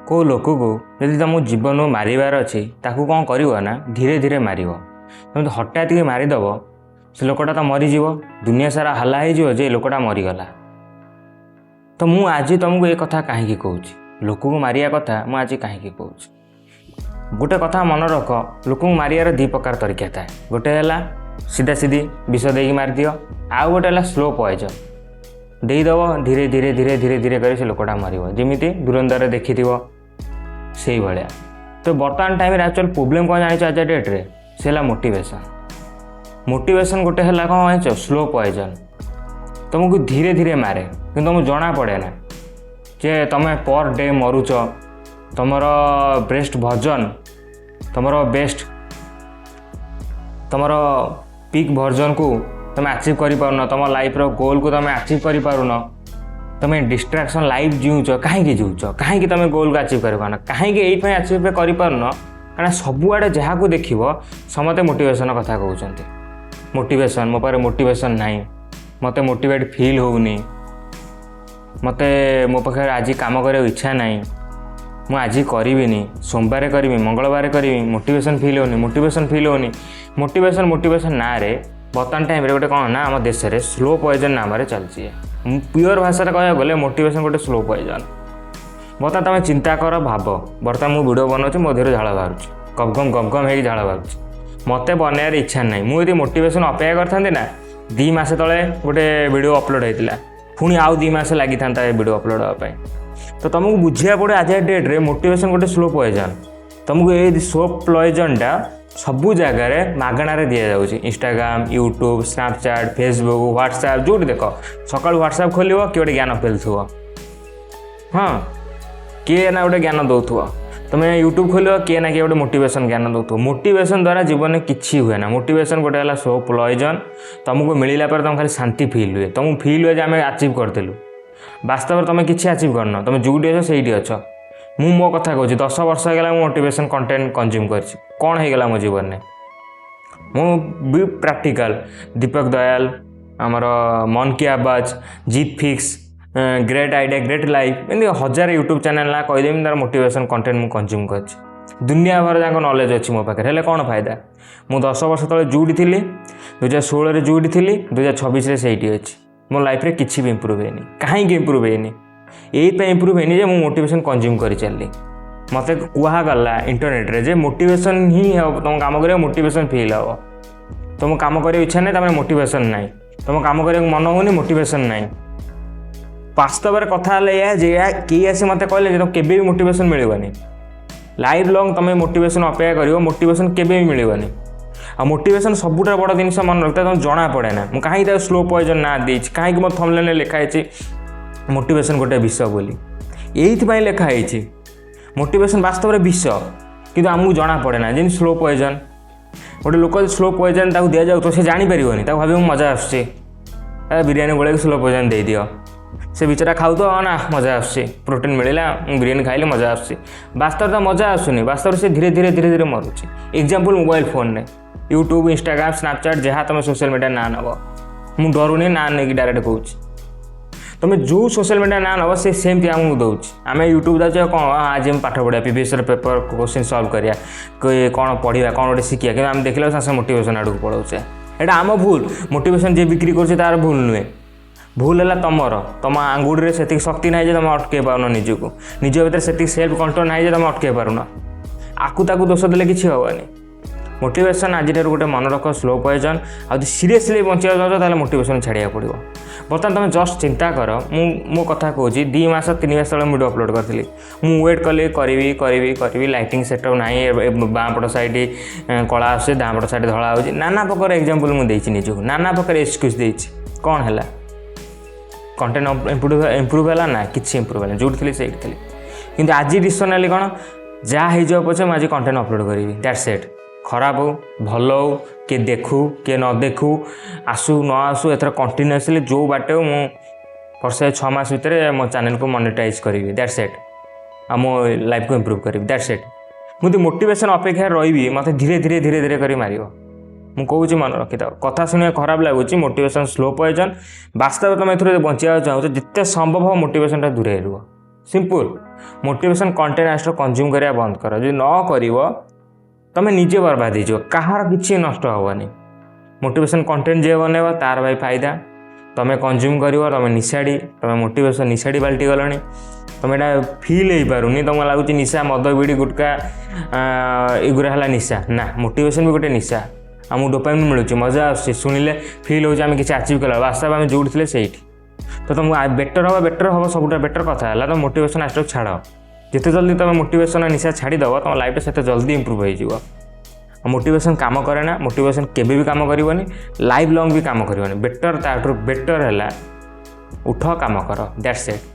କେଉଁ ଲୋକକୁ ଯଦି ତୁମକୁ ଜୀବନରୁ ମାରିବାର ଅଛି, ତାକୁ କ'ଣ କରିବ ନା ଧୀରେ ଧୀରେ ମାରିବ। ତମେ ହଠାତ୍ କି ମାରିଦେବ, ସେ ଲୋକଟା ତ ମରିଯିବ, ଦୁନିଆ ସାରା ହାଲା ହେଇଯିବ ଯେ ଏ ଲୋକଟା ମରିଗଲା। ତ ମୁଁ ଆଜି ତୁମକୁ ଏ କଥା କାହିଁକି କହୁଛି? ଲୋକକୁ ମାରିବା କଥା ମୁଁ ଆଜି କାହିଁକି କହୁଛି? ଗୋଟେ କଥା ମନେ ରଖ, ଲୋକଙ୍କୁ ମାରିବାର ଦୁଇ ପ୍ରକାର ତରିକା ଥାଏ। ଗୋଟେ ହେଲା ସିଧା ସିଧି ବିଷ ଦେଇକି ମାରିଦିଅ, ଆଉ ଗୋଟେ ହେଲା ସ୍ଲୋ ପଏଜନ୍ ଦେଇଦେବ। ଧୀରେ ଧୀରେ ଧୀରେ ଧୀରେ ଧୀରେ କରି ସେ ଲୋକଟା ମରିବ, ଯେମିତି ଧୁରନ୍ଧରରେ ଦେଖିଥିବ ସେଇଭଳିଆ। ତ ବର୍ତ୍ତମାନ ଟାଇମ୍ରେ ଆକ୍ଚୁଆଲି ପ୍ରୋବ୍ଲେମ୍ କ'ଣ ଜାଣିଛ ଆଜି ଡେଟ୍ରେ? ସେ ହେଲା ମୋଟିଭେସନ୍। ମୋଟିଭେସନ୍ ଗୋଟେ ହେଲା କ'ଣ ଜାଣିଛ? Slow poison. ତୁମକୁ ଧୀରେ ଧୀରେ ମାରେ, କିନ୍ତୁ ତୁମକୁ ଜଣା ପଡ଼େ ନା ଯେ ତୁମେ ପର୍ ଡେ ମରୁଛ। ତୁମର ବେଷ୍ଟ ଭର୍ଜନ୍, ତୁମର ବେଷ୍ଟ, ତୁମର ପିକ୍ ଭର୍ଜନକୁ ତୁମେ ଆଚିଭ୍ କରିପାରୁନ। ତୁମ ଲାଇଫ୍ର ଗୋଲ୍କୁ ତୁମେ ଆଚିଭ୍ କରିପାରୁନ। ତୁମେ ଡିଷ୍ଟ୍ରାକ୍ସନ୍ ଲାଇଫ୍ ଜିଉଛ। କାହିଁକି ଜିଉଛ? କାହିଁକି ତୁମେ ଗୋଲ୍କୁ ଆଚିଭ୍ କରିପାରୁନ? କାହିଁକି ଏଇଥିପାଇଁ ଆଚିଭ୍ କରିପାରୁନ, କାରଣ ସବୁଆଡ଼େ ଯାହାକୁ ଦେଖିବ ସମସ୍ତେ ମୋଟିଭେସନ୍ କଥା କହୁଛନ୍ତି। ମୋଟିଭେସନ୍, ମୋ ପାଖରେ ମୋଟିଭେସନ୍ ନାହିଁ, ମୋତେ ମୋଟିଭେଟ୍ ଫିଲ୍ ହେଉନି, ମୋତେ ମୋ ପାଖରେ ଆଜି କାମ କରିବାକୁ ଇଚ୍ଛା ନାହିଁ, ମୁଁ ଆଜି କରିବିନି, ସୋମବାର କରିବି, ମଙ୍ଗଳବାର କରିବି, ମୋଟିଭେସନ୍ ଫିଲ୍ ହେଉନି, ମୋଟିଭେସନ୍ ଫିଲ୍ ହେଉନି। ମୋଟିଭେସନ୍, ମୋଟିଭେସନ୍ ନାଁରେ ବର୍ତ୍ତମାନ ଟାଇମ୍ରେ ଗୋଟେ କ'ଣ ନା ଆମ ଦେଶରେ ସ୍ଲୋ ପଏଜନ୍ ନାମରେ ଚାଲିଛି। ମୁଁ ପିଓର ଭାଷାରେ କହିବାକୁ ଗଲେ ମୋଟିଭେସନ୍ ଗୋଟେ ସ୍ଲୋ ପଏଜନ୍। ବର୍ତ୍ତମାନ ତୁମେ ଚିନ୍ତା କର, ଭାବ, ବର୍ତ୍ତମାନ ମୁଁ ଭିଡ଼ିଓ ବନାଉଛି, ମୋ ଦେହରୁ ଝାଳ ବାହାରୁଛି, ଗପଗମ ଗପଗମ ହେଇକି ଝାଳ ବାହାରୁଛି। ମୋତେ ବନେଇବାର ଇଚ୍ଛା ନାହିଁ। ମୁଁ ଯଦି ମୋଟିଭେସନ୍ ଅପେକ୍ଷା କରିଥାନ୍ତି ନା, 2 ମାସ ତଳେ ଗୋଟେ ଭିଡ଼ିଓ ଅପଲୋଡ଼ ହେଇଥିଲା, ପୁଣି ଆଉ 2 ମାସ ଲାଗିଥାନ୍ତା ଏ ଭିଡ଼ିଓ ଅପଲୋଡ଼ ହେବା ପାଇଁ। ତ ତୁମକୁ ବୁଝିବାକୁ ପଡ଼ିବ, ଆଜି ଡେଟ୍ରେ ମୋଟିଭେସନ୍ ଗୋଟେ ସ୍ଲୋ ପଏଜନ୍। ତୁମକୁ ଏଇ ସ୍ଲୋ ପଏଜନ୍ଟା ସବୁ ଜାଗାରେ ମାଗଣାରେ ଦିଆଯାଉଛି। Instagram, YouTube, Snapchat, Facebook, WhatsApp, ଯେଉଁଠି ଦେଖ, ସକାଳୁ ହ୍ୱାଟ୍ସଆପ୍ ଖୋଲିବ, କିଏ ଗୋଟେ ଜ୍ଞାନ ପେଲୁଥିବ, ହଁ, କିଏ ନା ଗୋଟେ ଜ୍ଞାନ ଦେଉଥିବ। ତୁମେ ୟୁଟ୍ୟୁବ୍ ଖୋଲିବ, କିଏ ନା କିଏ ଗୋଟେ ମୋଟିଭେସନ୍ ଜ୍ଞାନ ଦେଉଥିବ। ମୋଟିଭେସନ୍ ଦ୍ୱାରା ଜୀବନରେ କିଛି ହୁଏ ନା। ମୋଟିଭେସନ୍ ଗୋଟେ ହେଲା ସ୍ଲୋ ପଏଜନ୍। ତୁମକୁ ମିଳିଲା ପରେ ତୁମକୁ ଖାଲି ଶାନ୍ତି ଫିଲ୍ ହୁଏ, ତୁମକୁ ଫିଲ୍ ହୁଏ ଯେ ଆମେ ଆଚିଭ୍ କରିଥିଲୁ। ବାସ୍ତବରେ ତୁମେ କିଛି ଆଚିଭ୍ କରିନ, ତୁମେ ଯେଉଁଠି ଅଛ ସେଇଠି ଅଛ। ମୁଁ ମୋ କଥା କହୁଛି, 10 ବର୍ଷ ହେଇଗଲା ମୁଁ ମୋଟିଭେସନ୍ କଣ୍ଟେଣ୍ଟ କନଜ୍ୟୁମ୍ କରିଛି। କ'ଣ ହେଇଗଲା ମୋ ଜୀବନରେ? ମୁଁ ବି ପ୍ରାକ୍ଟିକାଲ ଦୀପକ ଦୟାଲ, ଆମର ମନ୍ କି ଆବାଜ, ଜିତ୍ fix, great idea great life, ଏମିତି ହଜାରେ ୟୁଟ୍ୟୁବ୍ ଚ୍ୟାନେଲ୍ ନାଁ କହିଦେବି, ତାର ମୋଟିଭେସନ୍ କଣ୍ଟେଣ୍ଟ ମୁଁ କନଜ୍ୟୁମ୍ କରିଛି। ଦୁନିଆ ଭର ଯାକ ନଲେଜ୍ ଅଛି ମୋ ପାଖରେ, ହେଲେ କ'ଣ ଫାଇଦା? ମୁଁ 10 ବର୍ଷ ତଳେ ଯେଉଁଠି ଥିଲି, 2016ରେ ଯେଉଁଠି ଥିଲି, 2026ରେ ସେଇଠି ଅଛି। ମୋ ଲାଇଫ୍ରେ କିଛି ବି ଇମ୍ପ୍ରୁଭ୍ ହେଇନି। କାହିଁକି ଇମ୍ପ୍ରୁଭ୍ ହେଇନି? ଏଇଥିପାଇଁ ଇମ୍ପ୍ରୁଭ୍ ହେଇନି ଯେ ମୁଁ ମୋଟିଭେସନ୍ କନଜ୍ୟୁମ୍ କରି ଚାଲିଲି। ମୋତେ କୁହାଗଲା ଇଣ୍ଟରନେଟ୍ରେ ଯେ ମୋଟିଭେସନ୍ ହିଁ ହେବ, ତୁମ କାମ କରିବ, ମୋଟିଭେସନ୍ ଫିଲ୍ ହେବ। ତୁମ କାମ କରିବାକୁ ଇଚ୍ଛା ନାହିଁ, ତାମାନେ ମୋଟିଭେସନ୍ ନାହିଁ। ତୁମ କାମ କରିବାକୁ ମନ ହେଉନି, ମୋଟିଭେସନ୍ ନାହିଁ। ବାସ୍ତବରେ କଥା ହେଲା ଏଇଆ ଯେ ଏହା କେହି ଆସି ମୋତେ କହିଲେ ଯେ ତୁମକୁ କେବେ ବି ମୋଟିଭେସନ୍ ମିଳିବନି। ଲାଇଫ୍ ଲଙ୍ଗ୍ ତୁମେ ମୋଟିଭେସନ୍ ଅପେକ୍ଷା କରିବ, ମୋଟିଭେସନ୍ କେବେ ବି ମିଳିବନି। ଆଉ ମୋଟିଭେସନ୍ ସବୁଠାରୁ ବଡ଼ ଜିନିଷ ମନେ ରଖିଥାଏ, ତୁମକୁ ଜଣା ପଡ଼େ ନା। ମୁଁ କାହିଁକି ତାକୁ ସ୍ଲୋ ପଏଜନ୍ ନାଁ ଦେଇଛି? କାହିଁକି ମୋ ଥମ୍ବନେଲ୍ରେ ଲେଖା ହେଇଛି ମୋଟିଭେସନ୍ ଗୋଟେ ବିଷ ବୋଲି? ଏଇଥିପାଇଁ ଲେଖା ହେଇଛି। ମୋଟିଭେସନ୍ ବାସ୍ତବରେ ବିଷ, କିନ୍ତୁ ଆମକୁ ଜଣା ପଡ଼େ ନା। ଯେମିତି ସ୍ଲୋ ପଏଜନ୍, ଗୋଟେ ଲୋକ ସ୍ଲୋ ପଏଜନ୍ ତାକୁ ଦିଆଯାଉଥିବ, ସେ ଜାଣିପାରିବନି। ତାକୁ ଭାବିବ ମଜା ଆସୁଛି, ଏ ବିରିୟାନୀ ଗୋଳେଇକି ସ୍ଲୋ ପଏଜନ୍ ଦେଇଦିଅ। ସେ ବିଚରା ଖାଉଥିବ, ନା ମଜା ଆସୁଛି, ପ୍ରୋଟିନ୍ ମିଳିଲା, ମୁଁ ବିରିୟାନୀ ଖାଇଲି, ମଜା ଆସୁଛି। ବାସ୍ତବରେ ତ ମଜା ଆସୁନି, ବାସ୍ତବରେ ସେ ଧୀରେ ଧୀରେ ଧୀରେ ଧୀରେ ମରୁଛି। ଏକ୍ଜାମ୍ପଲ୍ ମୋବାଇଲ ଫୋନ୍ରେ ୟୁଟ୍ୟୁବ୍, ଇନଷ୍ଟାଗ୍ରାମ, ସ୍ନାପଚାଟ୍, ଯାହା ତୁମେ ସୋସିଆଲ ମିଡ଼ିଆ ନାଁ ନେବ, ମୁଁ ଡରୁନି, ନାଁ ନେଇକି ଡାଇରେକ୍ଟ କହୁଛି। ତୁମେ ଯେଉଁ ସୋସିଆଲ ମିଡ଼ିଆ ନାଁ ନେବ, ସେ ସେମିତି ଆମକୁ ଦେଉଛି। ଆମେ ୟୁଟ୍ୟୁବ୍ ଯାଉଛେ କ'ଣ? ଆଜି ଆମେ ପାଠ ପଢ଼ିବା, ପ୍ରିଭିୟସ୍ ପେପର୍ କୋଶ୍ଚିନ୍ ସଲ୍ଭ କରିବା, କ'ଣ ପଢ଼ିବା, କ'ଣ ଗୋଟେ ଶିଖିବା। କିନ୍ତୁ ଆମେ ଦେଖିଲା ସାଙ୍ଗେ ସାଙ୍ଗେ ମୋଟିଭେସନ୍ ଆଡ଼କୁ ପଳାଉଛେ। ଏଇଟା ଆମ ଭୁଲ। ମୋଟିଭେସନ୍ ଯିଏ ବିକ୍ରି କରୁଛି ତାର ଭୁଲ ନୁହେଁ, ଭୁଲ ହେଲା ତୁମର। ତୁମ ଆଙ୍ଗୁଠିରେ ସେତିକି ଶକ୍ତି ନାହିଁ ଯେ ତୁମେ ଅଟକେଇ ପାରୁନ ନିଜକୁ। ନିଜ ଭିତରେ ସେତିକି ସେଲ୍ଫ କଣ୍ଟ୍ରୋଲ ନାହିଁ ଯେ ତୁମେ ଅଟକେଇ ପାରୁନ। ଆକୁ ତାକୁ ଦୋଷ ଦେଲେ କିଛି ହେବନି। ମୋଟିଭେସନ୍ ଆଜିଠାରୁ ଗୋଟେ ମନେ ରଖ, ସ୍ଲୋ ପଏଜନ୍। ଆଉ ଯଦି ସିରିୟସଲି ବଞ୍ଚିବାକୁ ଚାହୁଁଛ, ତାହେଲେ ମୋଟିଭେସନ୍ ଛାଡ଼ିବାକୁ ପଡ଼ିବ। ବର୍ତ୍ତମାନ ତୁମେ ଜଷ୍ଟ ଚିନ୍ତା କର, ମୁଁ ମୋ କଥା କହୁଛି, 2 ମାସ 3 ମାସ ତଳେ ମୁଁ ଭିଡ଼ିଓ ଅପଲୋଡ଼ କରିଥିଲି। ମୁଁ ୱେଟ୍ କଲି, କରିବି କରିବି କରିବି, ଲାଇଟିଂ ସେଟଅପ୍ ନାହିଁ, ବାଁ ପଟ ସାଇଡ଼୍ କଳା ଆସୁଛି, ଡାଁ ପଟ ସାଇଡ଼୍ ଧଳା ହେଉଛି। ନାନା ପ୍ରକାର ଏକ୍ଜାମ୍ପଲ୍ ମୁଁ ଦେଇଛି ନିଜକୁ, ନାନା ପ୍ରକାର ଏକ୍ସକ୍ୟୁଜ୍ ଦେଇଛି। କ'ଣ ହେଲା? କଣ୍ଟେଣ୍ଟ ଇମ୍ପ୍ରୁଭ୍ ହେଲା ନା? କିଛି ଇମ୍ପ୍ରୁଭ୍ ହେଲା, ଯେଉଁଠି ଥିଲି ସେଇଠି ଥିଲି। କିନ୍ତୁ ଆଜି ଡିସିସନ୍ ନେଲି କ'ଣ? ଯାହା ହେଇଯିବ ପଛେ, ମୁଁ ଆଜି କଣ୍ଟେଣ୍ଟ ଅପଲୋଡ଼ କରିବି, that's ଇଟ୍। ଖରାପ ହଉ, ଭଲ ହଉ, କିଏ ଦେଖୁ, କିଏ ନ ଦେଖୁ, ଆସୁ ନ ଆସୁ, ଏଥର କଣ୍ଟିନ୍ୟୁଅସଲି ଯେଉଁ ବାଟେ ହଉ ମୁଁ ବର୍ଷେ 6 ମାସ ଭିତରେ ମୋ ଚ୍ୟାନେଲକୁ ମନିଟାଇଜ୍ କରିବି, that's ଇଟ୍। ଆଉ ମୋ ଲାଇଫକୁ ଇମ୍ପ୍ରୁଭ୍ କରିବି, that's ଇଟ୍। ମୁଁ ଯଦି ମୋଟିଭେସନ୍ ଅପେକ୍ଷାରେ ରହିବି, ମୋତେ ଧୀରେ ଧୀରେ ଧୀରେ ଧୀରେ କରି ମାରିବ। ମୁଁ କହୁଛି, ମନେ ରଖିଥାଅ। କଥା ଶୁଣିବାକୁ ଖରାପ ଲାଗୁଛି, ମୋଟିଭେସନ୍ ସ୍ଲୋ ପଏଜନ୍। ବାସ୍ତବରେ ତୁମେ ଏଥିରୁ ଯଦି ବଞ୍ଚିବାକୁ ଚାହୁଁଛ, ଯେତେ ସମ୍ଭବ ହେବ ମୋଟିଭେସନ୍ଟା ଦୂରେଇ ରୁହ। Simple. Motivation content Esther consume କରିବା ବନ୍ଦ କର। ଯଦି ନ କରିବ, ତୁମେ ନିଜେ ବର୍ବାଦ ହେଇଯିବ, କାହାର କିଛି ନଷ୍ଟ ହେବନି। ମୋଟିଭେସନ୍ କଣ୍ଟେଣ୍ଟ ଯିଏ ବନେଇବ, ତାର ଭାଇ ଫାଇଦା। ତୁମେ କନଜ୍ୟୁମ୍ କରିବ, ତୁମେ ନିଶାଡ଼ି, ତୁମେ ମୋଟିଭେସନ୍ ନିଶାଡ଼ି ପାଲଟି ଗଲଣି। ତୁମେ ଏଇଟା ଫିଲ୍ ହେଇପାରୁନି। ତୁମକୁ ଲାଗୁଛି ନିଶା ମଦ, ବିଡ଼ି, ଗୁଟକା ଏଗୁଡ଼ା ହେଲା ନିଶା। ନା, ମୋଟିଭେସନ୍ ବି ଗୋଟେ ନିଶା। ଆମକୁ ଡୋପାମିନ୍ ମିଳୁଛି, ମଜା ଆସୁଛି, ଶୁଣିଲେ ଫିଲ୍ ହେଉଛି ଆମେ କିଛି ଆଚିଭ୍ କଲା। ବାସ୍ତବ ଆମେ ଯେଉଁଠି ଥିଲେ ସେଇଠି। ତ ତୁମକୁ ବେଟର୍ ହେବ। ସବୁଠୁ ବେଟର୍ କଥା ହେଲା, ତୁମ ମୋଟିଭେସନ୍ ଆଷ୍ଟକୁ ଛାଡ଼। ଯେତେ ଜଲ୍ଦି ତୁମେ ମୋଟିଭେସନ୍ ନିଶା ଛାଡ଼ିଦେବ, ତୁମ ଲାଇଫ୍ଟା ସେତେ ଜଲ୍ଦି ଇମ୍ପ୍ରୁଭ୍ ହେଇଯିବ। ଆଉ ମୋଟିଭେସନ୍ କାମ କରେ ନା, ମୋଟିଭେସନ୍ କେବେ ବି କାମ କରିବନି, ଲାଇଫ୍ ଲଙ୍ଗ୍ ବି କାମ କରିବନି। ବେଟର୍, ତାଠୁ ବେଟର୍ ହେଲା ଉଠ, କାମ କର, that's it.